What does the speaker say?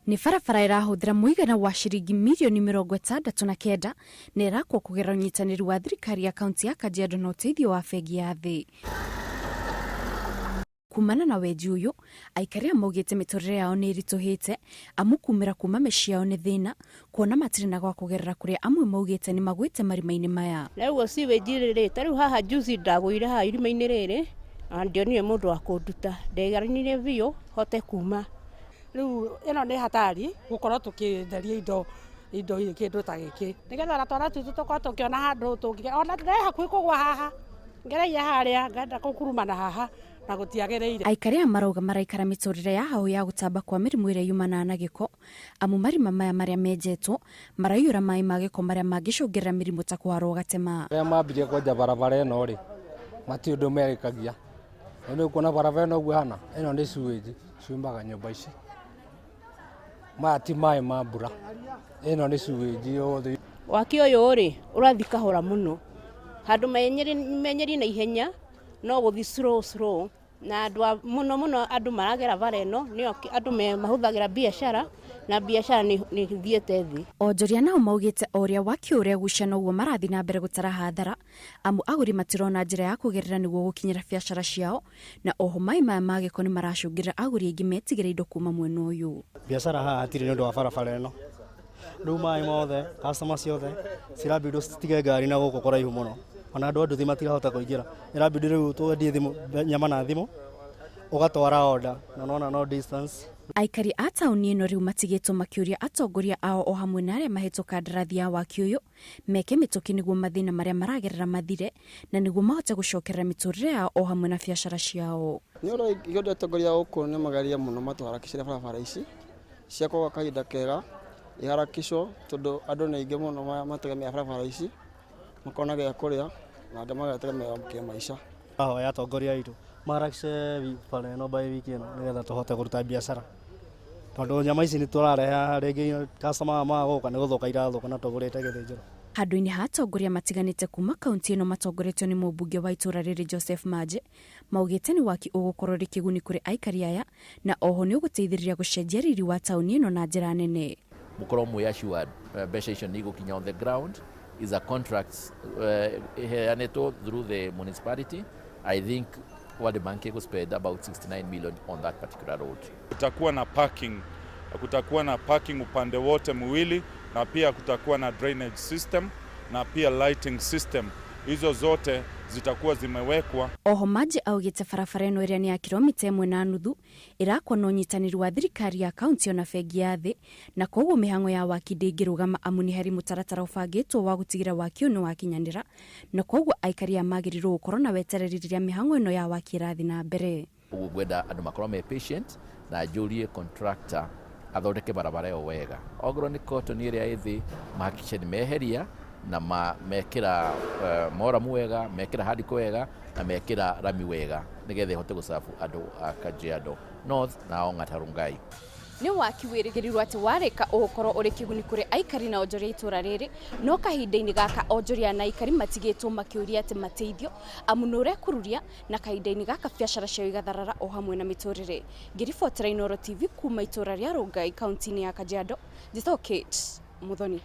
Nĩ barabara ĩrahũthĩra mũigana wa ciringi mirioni 69 na ĩrakwo kũgerera ũnyitanĩri wa thirikari ya kaunti ya Kajiado na ũteithio wa bengi ya thĩ. Kumana na wenji ũyũ, aikari aya maugĩte mĩtũrĩre yao nĩ ĩritũhĩte amu kumĩra kuma mĩciĩ yao nĩ thĩna kuona matirĩ na gwa kũgerera kũrĩa amwe maugĩte nĩ magwĩte marima-inĩ maya. Na rĩu sewage rĩ, ta rĩu haha juzi ndagũire haha irima-inĩ rĩrĩ na ndionire mũndũ wa kũnduta, ndegaranirie biũ hote kuma. Rĩu ĩno nĩ hatari gũkorwo tũkĩtheria indo indo kĩndũ ta gĩkĩ nĩgetha ona twana twitũ tũkorwo tũkĩona handũ tũngĩ ona ndĩ hakuhĩ kũgwa haha ngereire harĩa ngenda kũkurumana haha na gũtiagĩrĩire. Aikari aya marauga maraikara mĩtũrĩre ya hau ya gũtamba kwa mĩrimũ ĩrĩa yumanaga na gĩko amu marima maya marĩa menjetwo maraiyũra maĩ ma gĩko marĩa mangĩcũngĩrĩra mĩrimũ ta kũharwo gatema. Arĩa mambirie kwenja barabara ĩno rĩ, matirĩ ũndũ merĩkagia. Rĩu nĩ ũkuona barabara ĩno ũguo ĩhana, ĩno nĩ sewage ciumaga nyũmba ici. Maya ti maĩ ma mbura, ĩno nĩ sewage yothe. Waki ũyũ rĩ, ũrathiĩ kahora mũno, handũ menyerie na ihenya, no gũthiĩ slow slow, na andũ a mũno mũno andũ maragera bara ĩno nĩo andũ mahũthagĩra biacara, na biacara nĩ ĩthiĩte thĩ. Onjoria nao maugĩte o ũrĩa waki ũyũ ũregucia noguo marathiĩ na mbere gũtara hathara, amu agũri matirona njĩra ya kũgerera nĩguo gũkinyĩra biacara ciao, na oho maĩ maya ma gĩko nĩ maracũngĩrĩra agũri aingĩ metigĩre indo kuma mwena ũyũ. Biacara haha hatirĩ nĩ ũndũ wa barabara ĩno, rĩu maĩ mothe customer ciothe cirabindwo citige ngari na gũkũ kũraihu mũno, ona andũ a nduthi matirahota kũingĩra, ĩrabindi rĩu twendie thimũ nyama na thimũ, ũgatwara order na nĩwona no distance. Aikari a taũni ĩno rĩu matigĩtwo makĩũria atongoria ao o hamwe na arĩa mahetwo kandarathi ya waki ũyũ meke mĩtũkĩ nĩguo mathĩna marĩa maragerera mathire na nĩguo mahote gũcokerera mĩtũrĩre yao o hamwe na biacara ciao. Nĩ ũrĩa atongoria a gũkũ nĩ mageria mũno matũharakicĩre barabara ici ciakwo gwa kahinda kega iharakicwo tondũ andũ nĩ aingĩ mũno mategemea barabara ici makona gĩa kũrĩa na angĩ magategemea kĩmaica. Tũrahoya atongoria aitũ maharakice bara ĩno by wiki ĩno nĩgetha tũhote kũruta biacara tondũ nyama ici nĩ tũrarehe haha rĩngĩ customer maga gũka nĩ gũthũka irathũka na tũgũrĩte gĩthĩnjĩro. Handũ-inĩ ha atongoria matiganĩte kuma kaunti ĩno matongoretio nĩ mũmbunge wa itũra rĩrĩ Joseph Manji, maugĩte nĩ waki ũgũkorwo ũrĩ kĩguni kũrĩ aikari aya na oho nĩ ũgũteithĩrĩria gũcenjia riri wa taũni ĩno na njĩra nene. Mũkorwo mwĩ assured mbeca icio nĩ igũkinya on the ground is a contract ĩheanĩtwo through the municipality. I think World Bank ĩgũ spend about 69 million on that particular road. Kutakuwa na parking, kutakuwa na parking upande wote miwili, na pia kutakuwa na drainage system na pia lighting system. Hizo zote zitakuwa zimewekwa. Oho Manji augĩte barabara ĩno ĩrĩa nĩ ya kilomita 1.5 ĩrakwo na ũnyitanĩri wa thirikari ya kaunti ona bengi ya thĩ na koguo mĩhang'o ya waki ndĩngĩrũgama amu nĩ harĩ mũtaratara ũbangĩtwo wa gũtigĩrĩra waki ũyũ nĩ wakinyanĩra na koguo aikari aya magĩrĩirwo gũkorwo na wetereri rĩrĩa mĩhang'o ĩno ya waki ĩrathiĩ na mbere. Ũguo ngwenda andũ makorwo me patient na njũrie contractor athondeke barabara ĩyo wega. Ongorwo nĩ cotton ĩrĩa ĩ thĩ mahakikishe nĩ meheria na mekĩra moramu wega, mekĩra hardcore wega na mekĩra rami wega nĩgetha ĩhote gũcabu andũ a Kajiado North na Ong'ata Rongai. Nĩ waki wĩrĩgĩrĩirwo atĩ warĩka ũgũkorwo ũrĩ kĩguni kũrĩ aikari na onjoria a itũra rĩrĩ, no kahinda-inĩ gaka onjoria na aikari matigĩtwo makĩũria atĩ mateithio amu nĩ ũrekururia na kahinda-inĩ gaka biacara ciao igatharara o hamwe na mĩtũrĩre. Ngĩribotera Inooro TV kuma itũra rĩa Rongai kaunti-inĩ ya Kajiado, njĩtagwo Kate Muthoni.